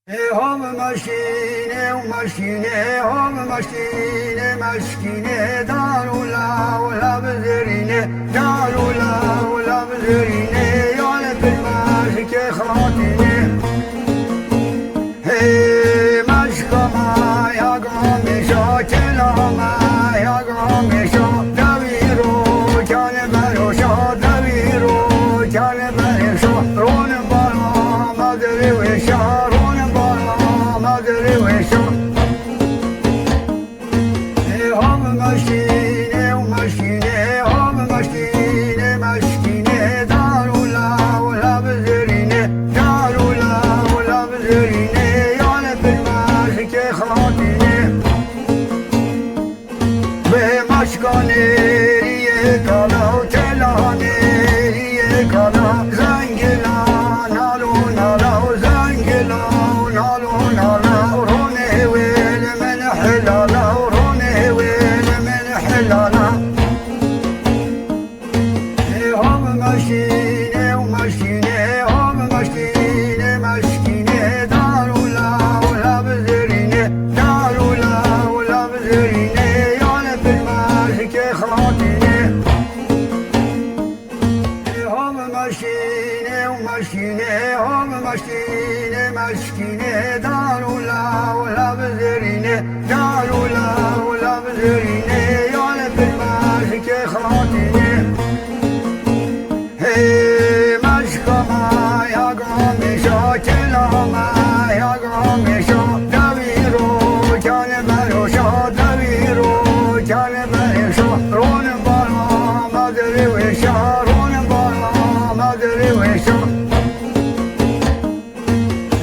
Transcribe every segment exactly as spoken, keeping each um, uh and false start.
Ê hov meşkînê û meşkînê, hov meşkînê, meşkînê, dar û law, law zerînê, dar û law, law zerînê, yalê pil meşkê xatînê. Hê meşka me ya gamêşa, kela me ya gamêşa, dewî ro kane beroşa, dewî ro kane beroşa, ron bala me derê wêşa, ron bala me derê wêşa. Ê hov meşkînê û meşkînê, hov meşkînê, meşkînê, dar û law, law zerînê, dar û law, law zerînê, yalê pil meşkê xatînê. Bê meşka nêriyê kala û kela nêriyê kala, zengila nalo nala û zengila nalo nala, ronê wê li min hilala, ronê wê li min hilala. Ê hov meşkînê û meşkînê, hov meşkînê, meşkînê, dar û law, law zerînê, dar û law, law zerînê, yalê pil meşkê xatînê. Ê hov meşkînê û meşkînê, hov meşkînê, meşkînê, dar û law, law zerînê, dar û law, law zerînê, yalê pil meşkê xatînê. Hê meşka me ya gamêşa, kela me ya gamêşa, dewî ro kane beroşa, dewî ro kane beroşa, ron bala me derê wêşa, ron bala me derê wêşa.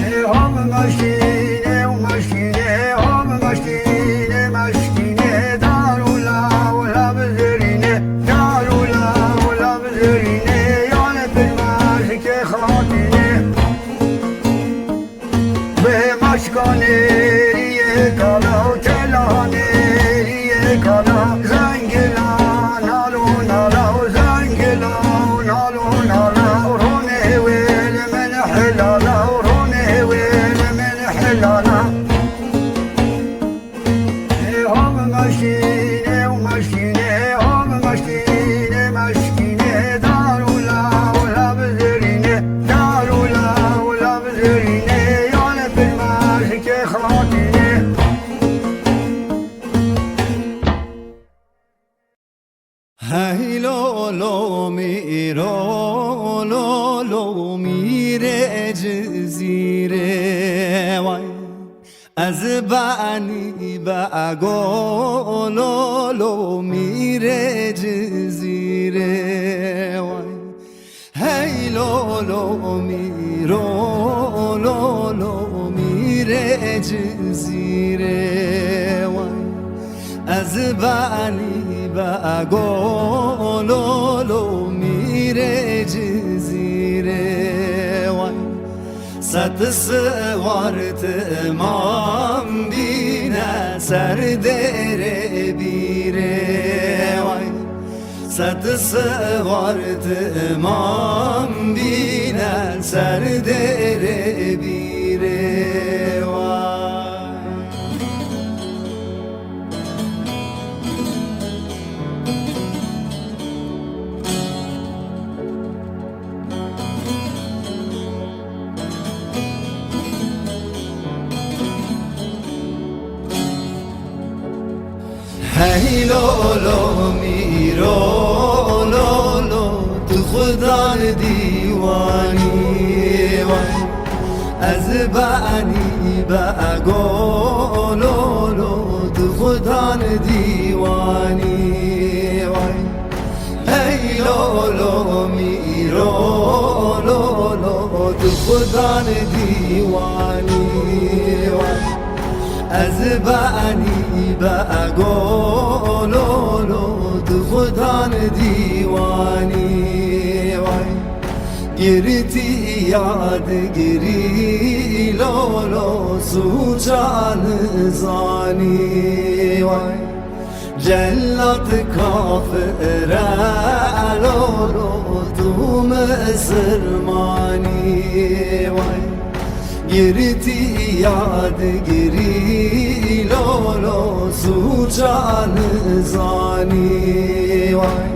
Ê hov meşkînê û meşkînê, hov meşkînê, meşkînê, dar û law, law zerînê, dar û law, law zerînê, yalê pil meşkê xatînê. Bê meşka nêriyê kala û kela nêriyê kala, zengila nalo nala û zengila nalo nala, ronê wê li min hilala, ronê wê li min hilala. Ê hov meşkînê û meşkînê, hov meşkînê, meşkînê, dar û law, law zerînê, dar û law, law zerînê, yalê pil meşkê xatînê. Hey lo lo mîro, lo lo mîrê Cizîrê way. Ez benî be go, lo lo mîrê Cizîrê way. Hey lo lo mîro, lo lo mîrê Cizîrê way. Ez benî be go, lo lo mîrê Cizîrê way. Sed siwar timam bîne ser dêrê bîrê way. Sed siwar timam bîne ser dêrê bîrê way. Hey lo lo mîro, lo lo, tu xudan dîwanî way. Ez benî be go, lo lo, tu xudan dîwanî way. Hey lo lo mîro, lo lo, tu xudan dîwanî way. Ez benî be go, lo lo, tu xudan dîwanî way. Girtî ya digirî, lo lo, sûca nizanî way. Cellat kafir e, lo lo, tu misilmanî way. Girtî ya digirî lolo sûca nizanî way.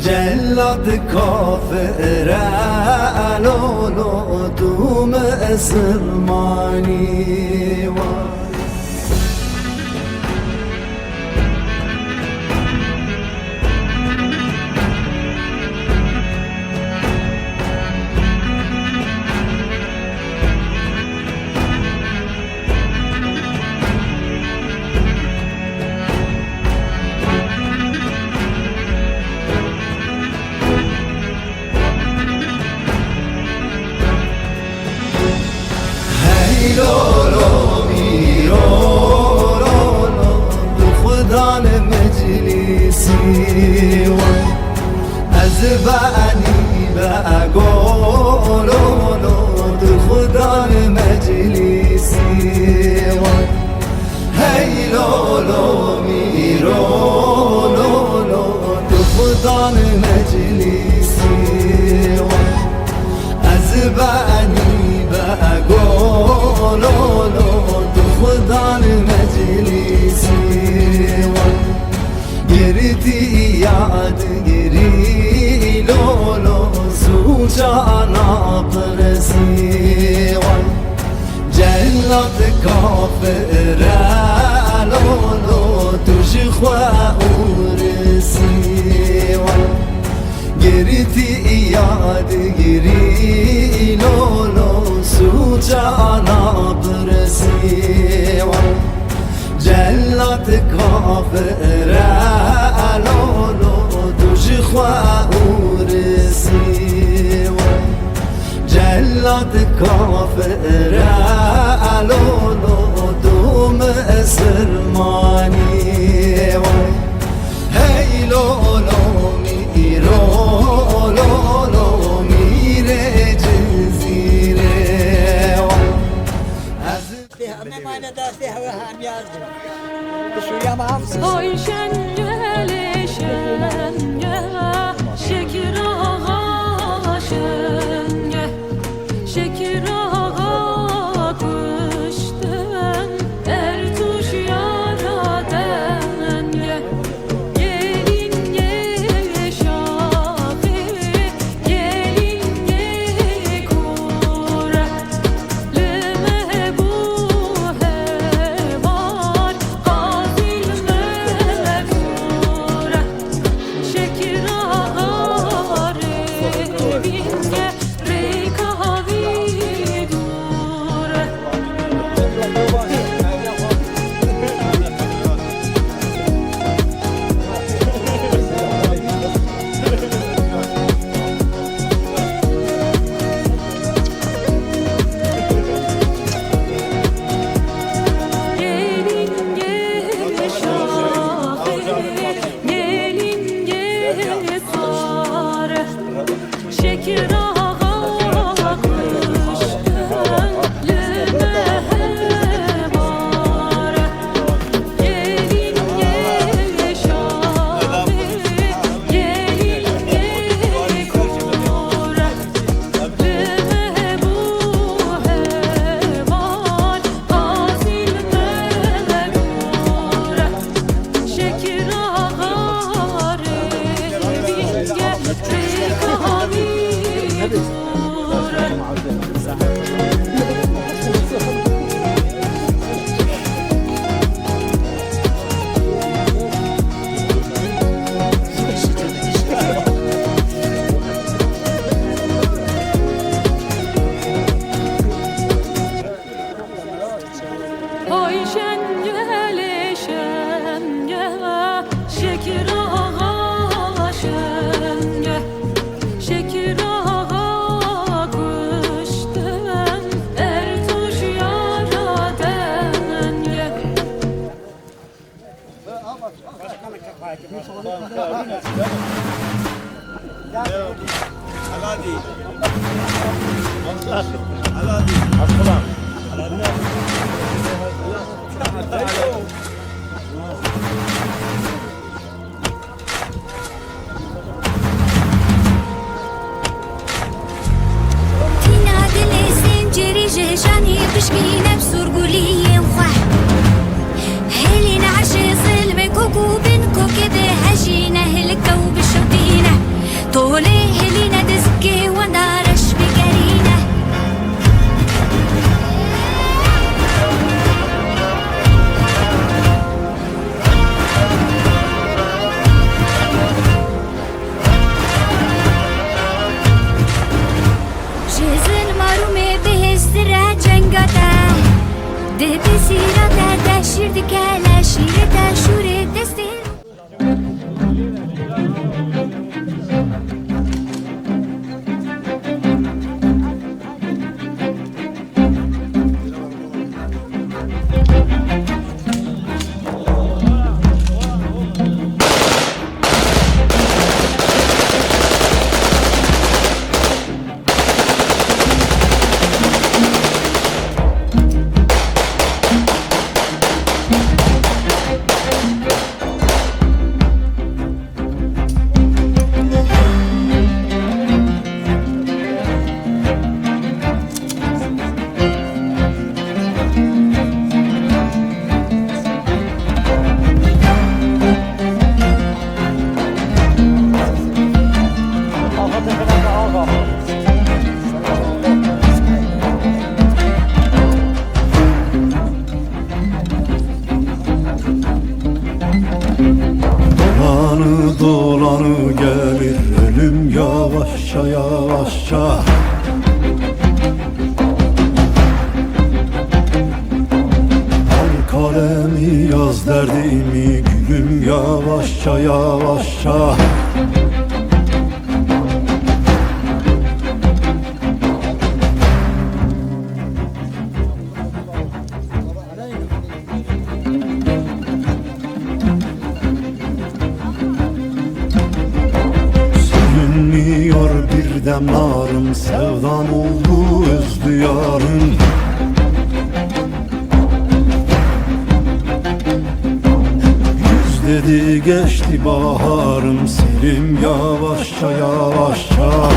Cellat kafir e lolo tu misilmanî way. Hey lolo mîro lolo, tu xudan meclîsî wan. Ez benî be go lolo, tu xudan meclîsî wan. Hey lolo mîro lolo, tu xudan meclîsî wan. Ez benî be go lolo, tu xudan meclîsî wan. Girtî ya digirî lolo sûca napirsî wan. Cellat kafir e lolo, tu ji xwe û risî wan. Girtî ya digirî lolo sûca napirsî wan. Cellat kafir e lolo, tu ji xwe û risî wan. Cellat kafir e lolo, tu misilmanî way. Hey lolo mîro lolo, mîrê Cizîrê way. Ez Dê heme mayne destê hewe hemiya ez diram. Bi Sûriya me hafız. Ay şenge lê şenge, Şekir ağa şenge, Şekir ağa kuşten, Ertuş yara denge. Gelin ye şaxê, gelin ye kure. Li me bû heval, qazî li me bû re. Şekira Derdimi gülüm yavaşça yavaşça. Sönmüyor bir dem narım, sevdan oldu öz duyarım. Yüz dedi geçti baharım, serim yavaşça yavaşça.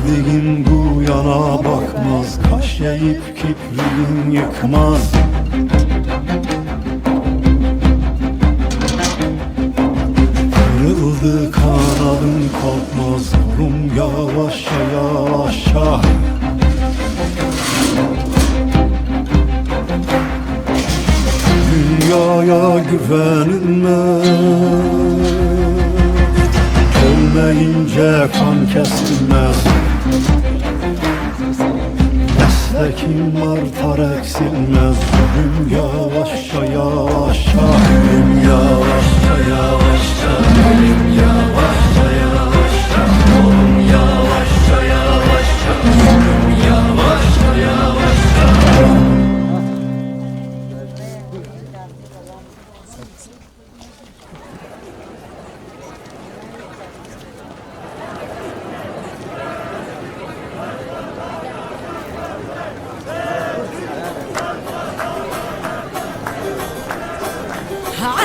Sevdiğim bu yana bakmaz, kaş eğip kipriğin yıkmaz. Kırıldı kanadın, kopmaz kolum yavaşça yavaşça. Dünyaya güvenilmez, ölmeyince kan kesilmez. Meslekim artar eksilmez, ölüm yavaşça yavaşça. Ölüm yavaşça yavaşça, ölüm yavaşça yavaşça. Ölüm yavaşça yavaşça, ölüm yavaşça yavaşça.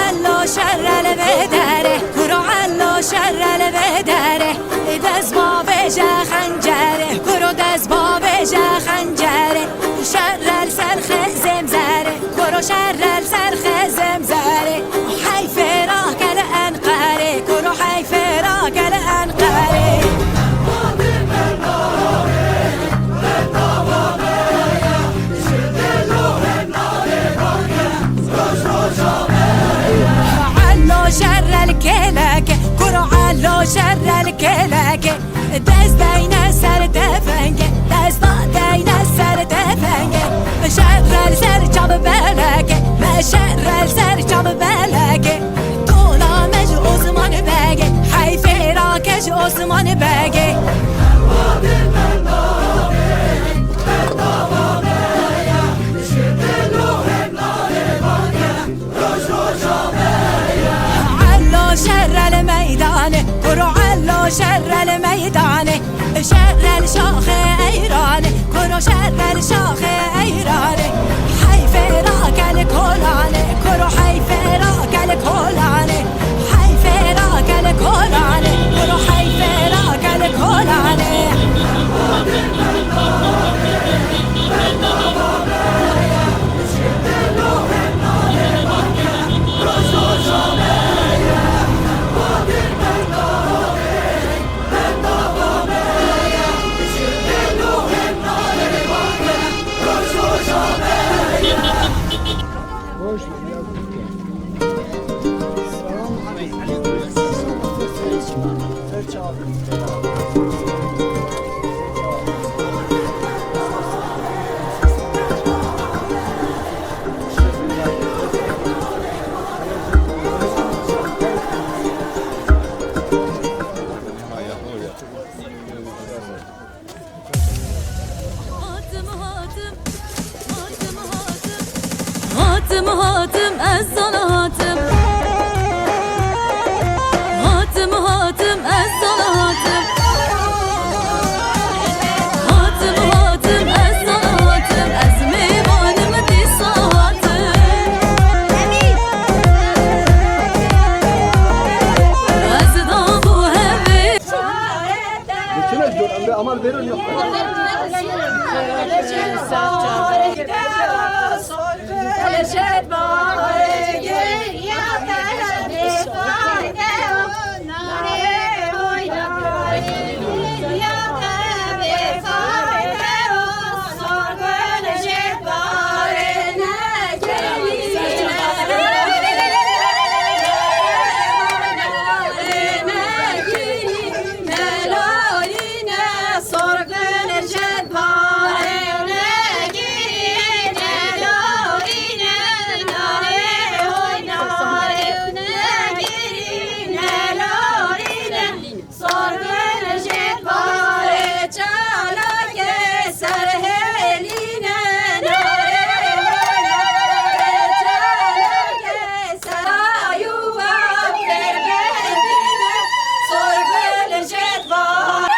Ello şerre li vê derê, kuro ello şerre li vê derê. Dest bavêje xencerê, kuro dest bavêje xencerê. Şerre li ser xêzêm zerê. Kuro şerre li ser xêzêm zerê, hey fêrake li Enqerê, kuro hey fêrake li Enqerê. Ello şerre li kêleke, kuro ello şerre li kêleke. Dest deyne ser tefenge, desta deyne ser tefenge. Şerrel ser çav beleke, me şerrel ser çav beleke. Tola me ji Osman Begê, hey fêrake ji Osman Begê. Ello şerrel meydanê, kuro ello şerrel meydanê. Şerrel şaxê eyranê, kuro şerrel şaxê eyranê. Hey fêrake li kolanê, kuro hey fêrake li kolanê. Hey fêrake li kolanê, kuro hey fêrake li kolanê. Hatim, hatim, hatim, hatim. Hatim, hatim, ez sana hatim. Hatim, hatim, ez sana hatim. Hatim, hatim, ez sana hatim. Ez mêvanim dîsa hatim. Ez da bu hevê. Dikine jor, em bê amal verin yok. Sorgin ji parê çalakê serhêlîne, nare, nare, çalakê serayû ve fêrbêdîne. Sorgin ji parê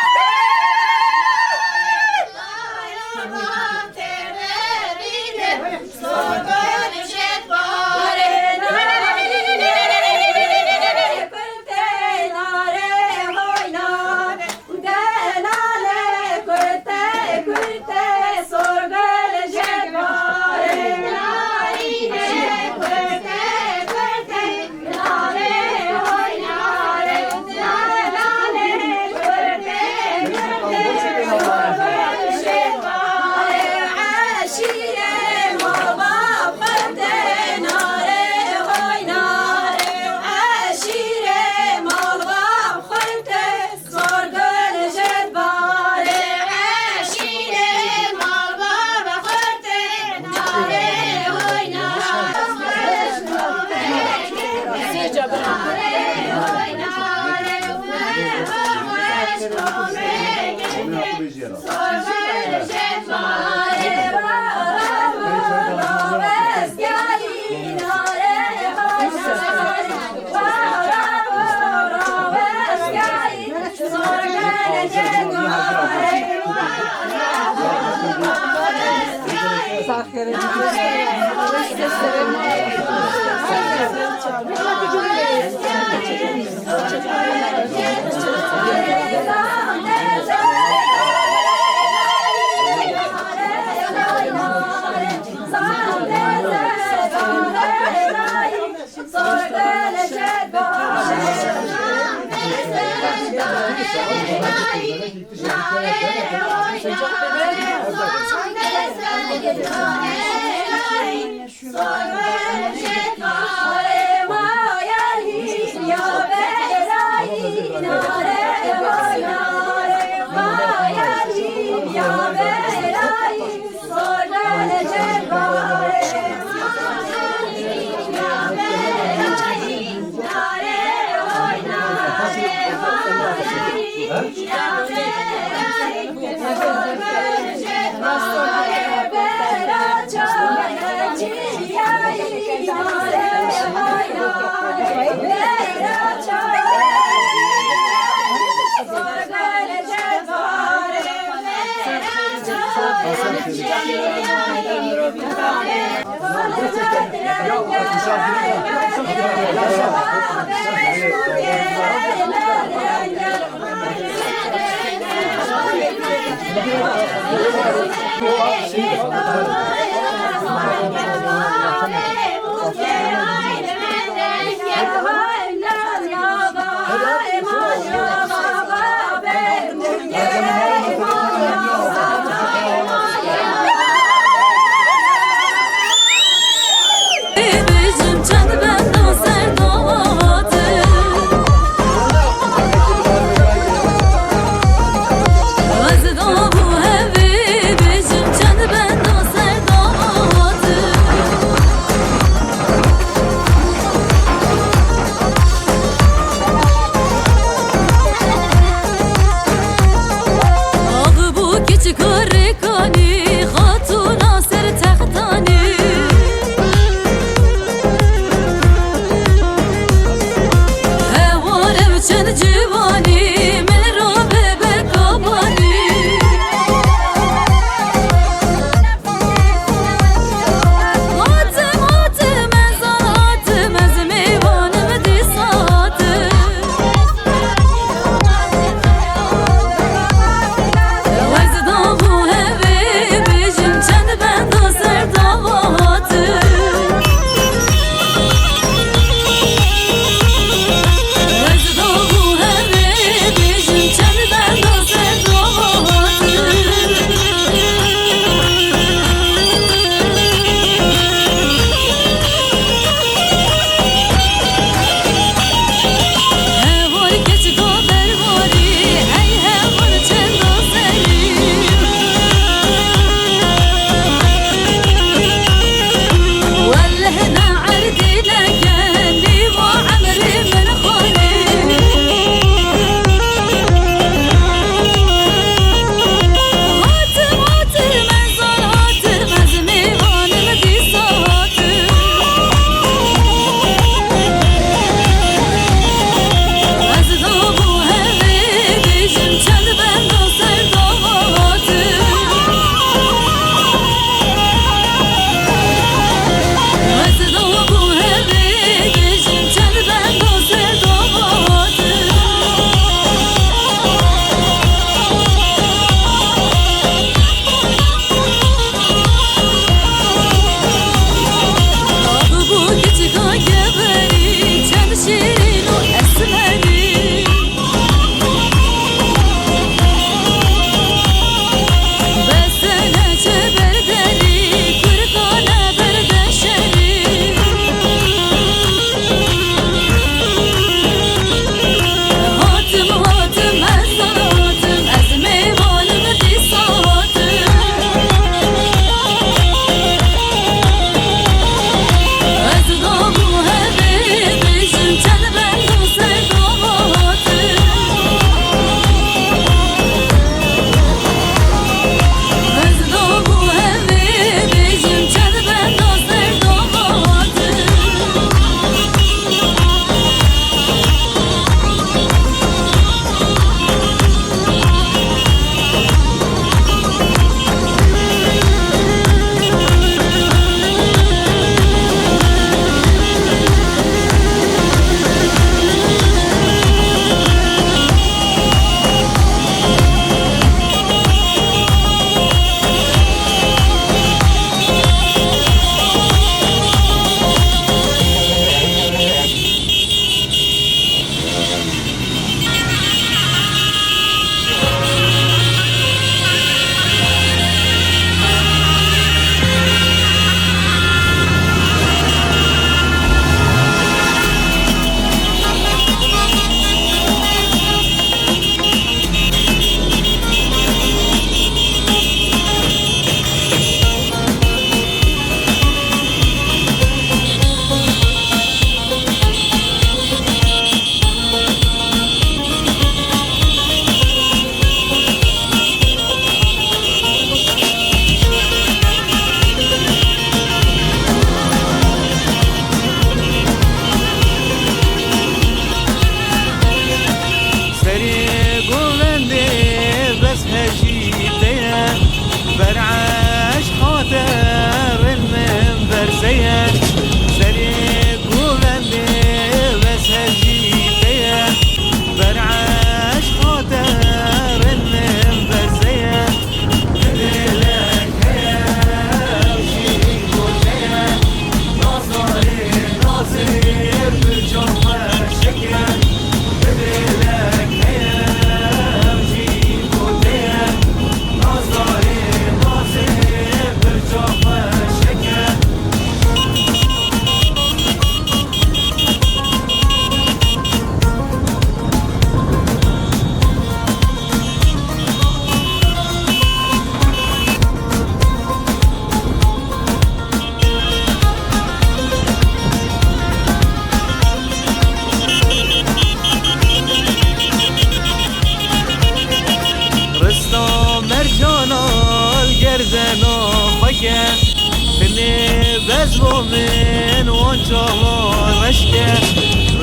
Romên wan çawa reşke,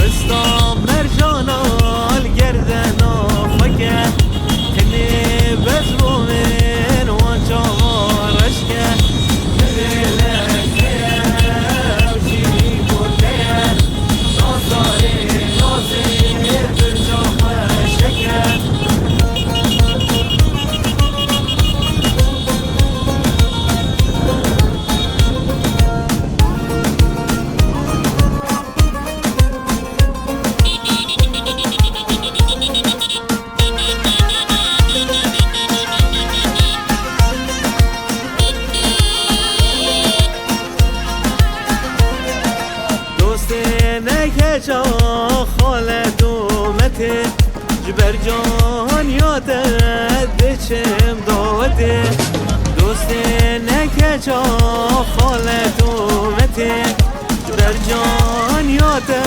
rista mercana li gerdena xwe ke. Tenê bezromên wan çawa reşke. Dilek heye ew jî bo te ye. Nazarê nazê birca xwe şeke. Dostê nekeça xale dometê, ji ber caniya te diçim dawetê. Dostê nekeça xale dometê, ji ber caniya te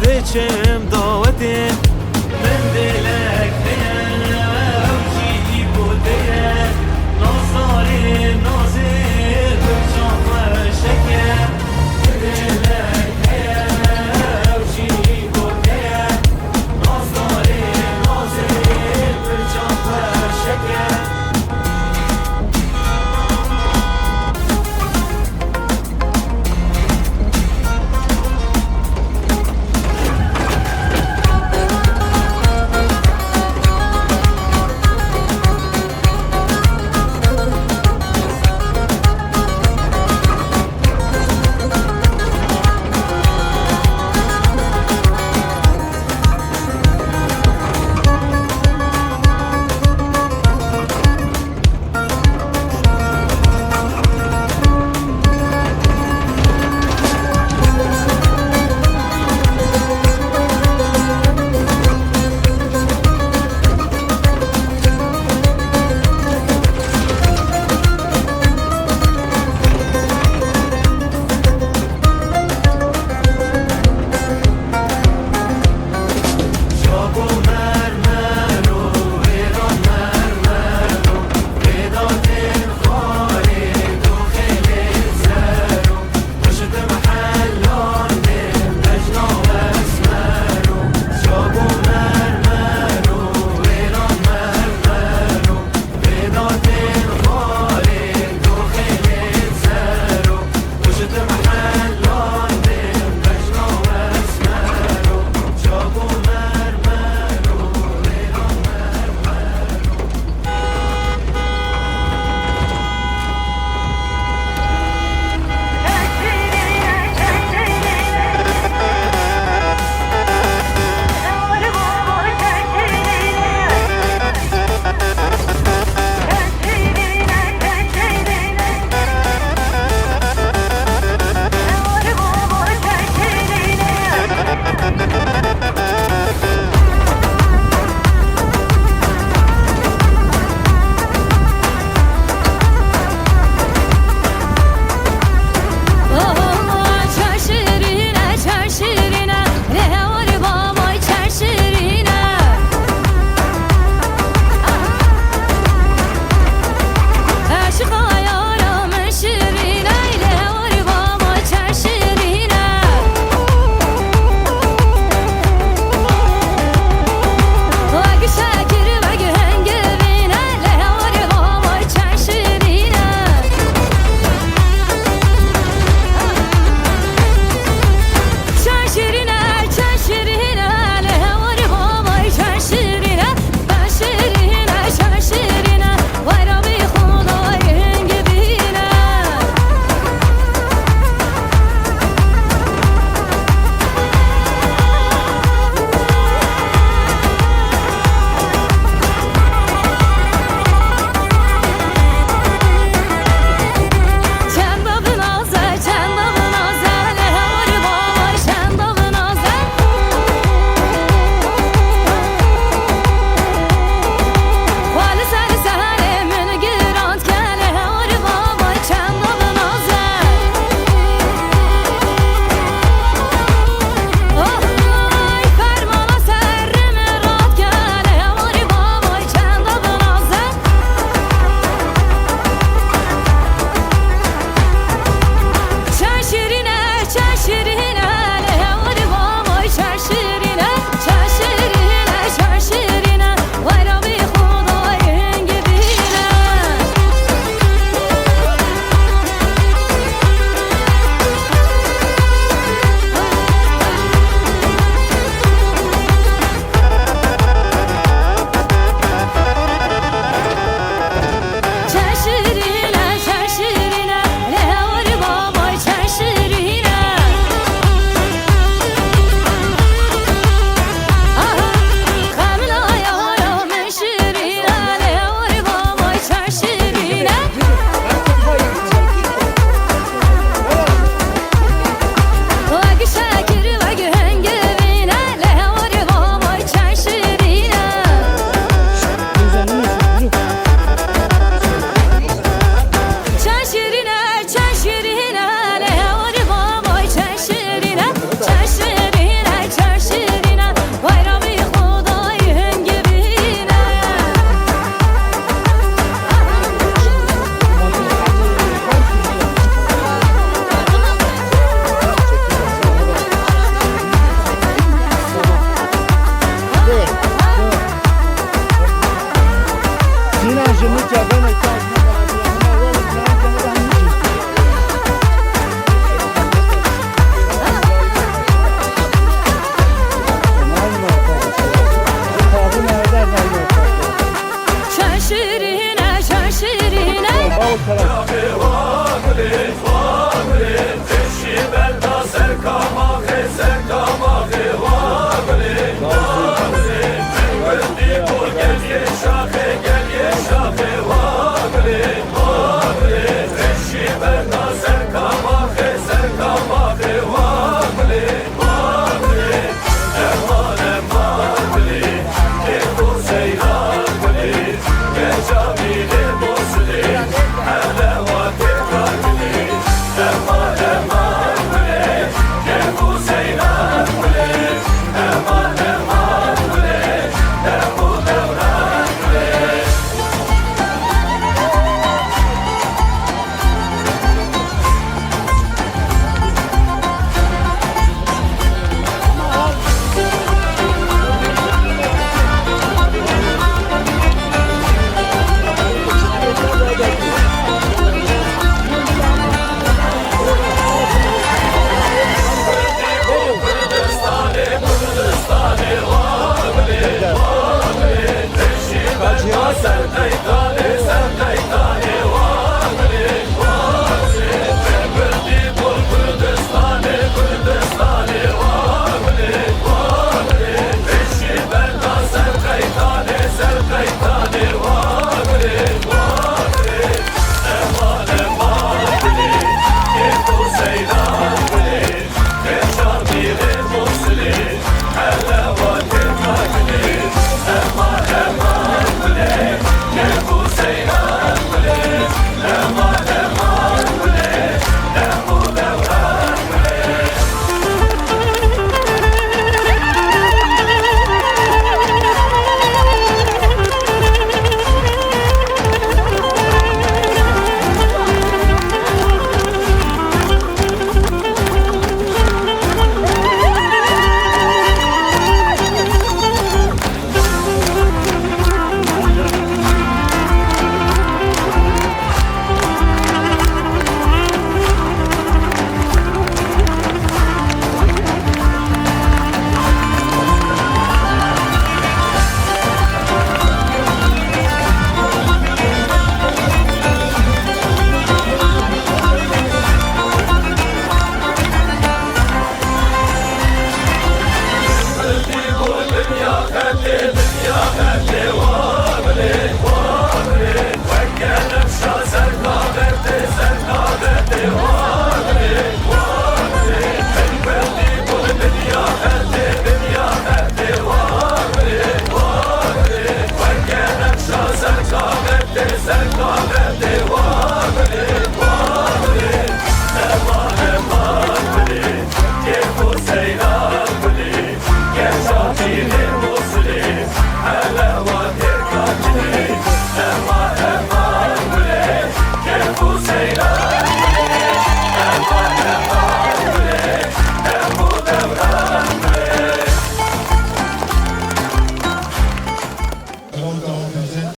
diçim dawetê. Min dilek heye ew jî bo te ye. Nazarê nazê birca xwe şeke. Min dilek heye ew jî bo te ye. Nazarê nazê birca xwe şeke.